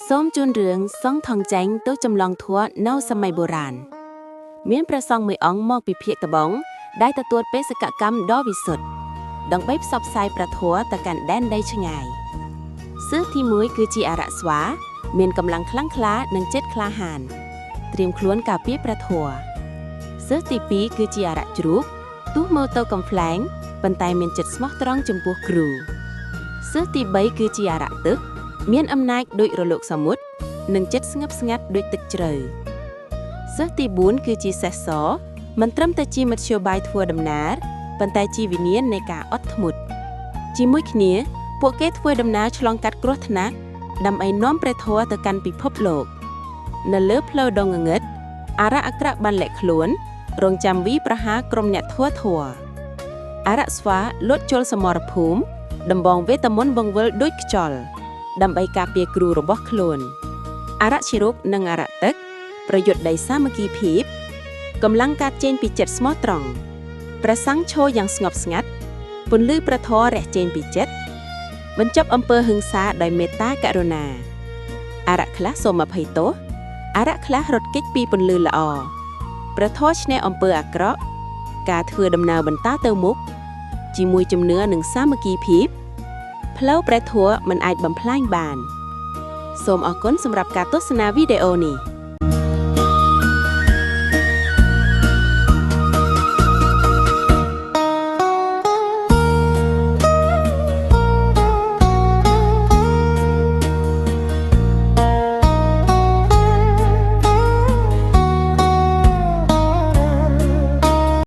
សូមជូនរឿងសង់ថងចែងទៅចម្លងធัวនៅសម័យបុរាណមានព្រះសង្ឃមួយអង្គមកពីភាគត្បូងដែលទទួលបេសកកម្មដ៏វិសុទ្ធដើម្បីផ្សព្វផ្សាយព្រះធម៌ទៅកាន់ដែនដីឆ្ងាយសិស្សទី1គឺជាអរស្វា មានកម្លាំងខ្លាំងក្លានិងចិត្តក្លាហានត្រៀមខ្លួនការពារព្រះធម៌សិស្សទី2គឺជាអរជ្រូកទោះមើលទៅកំ pl ែងប៉ុន្តែមានចិត្តស្មោះត្រង់ចំពោះគ្រូសិស្សទី3គឺជាអរទឹក មានអំណាចដូចរលកសមុទ្រនិងចិត្តស្ងប់ស្ងាត់ដូចទឹកជ្រៅសិស្សទី4គឺជាសេះសមិនត្រឹមតែជាមធ្យោបាយធ្វើដំណើរប៉ុន្តែជាវិញ្ញាណនៃការអត់ធ្មត់ជាមួយគ្នាពួកគេធ្វើដំណើរឆ្លងកាត់គ្រោះថ្នាក់ដើម្បីនាំព្រះធម៌ទៅកាន់ពិភពលោក នៅលើផ្លូវដ៏ងងឹតអរៈអាក្រក់បានលាក់ខ្លួន រងចាំវីប្រហារក្រុមអ្នកធัวធัวអរៈស្វាលុតជលសមរភូមិដំបងវេទមន្តបង្វិលដូចខ្យល់ដើម្បីការពារគ្រូរបស់ខ្លួនអរៈឈិរុកនិងអរៈទឹក ប្រយុទ្ធដីសាមគ្គីភាពកម្លាំងកាត់ចេញពីចិត្តស្មោះត្រង់ព្រះសង្ឃឈរយ៉ាងស្ងប់ស្ងាត់ពន្លឺព្រះធម៌រះចេញពីចិត្តបញ្ចប់អំពើហិង្សាដោយមេត្តាករុណាអរៈខ្លះសូមអភ័យទោសអរៈខ្លះរត់គេចពីពន្លឺល្អព្រះធម៌ឈ្នះអំពើអាក្រក់ការធ្វើដំណើរបន្តទៅមុខជាមួយជំនឿនិងសាមគ្គីភាពផ្លូវព្រះធម៌មិនអាចបំផ្លាញបាន សូមអរគុណសម្រាប់ការទស្សនាវីដេអូនេះ។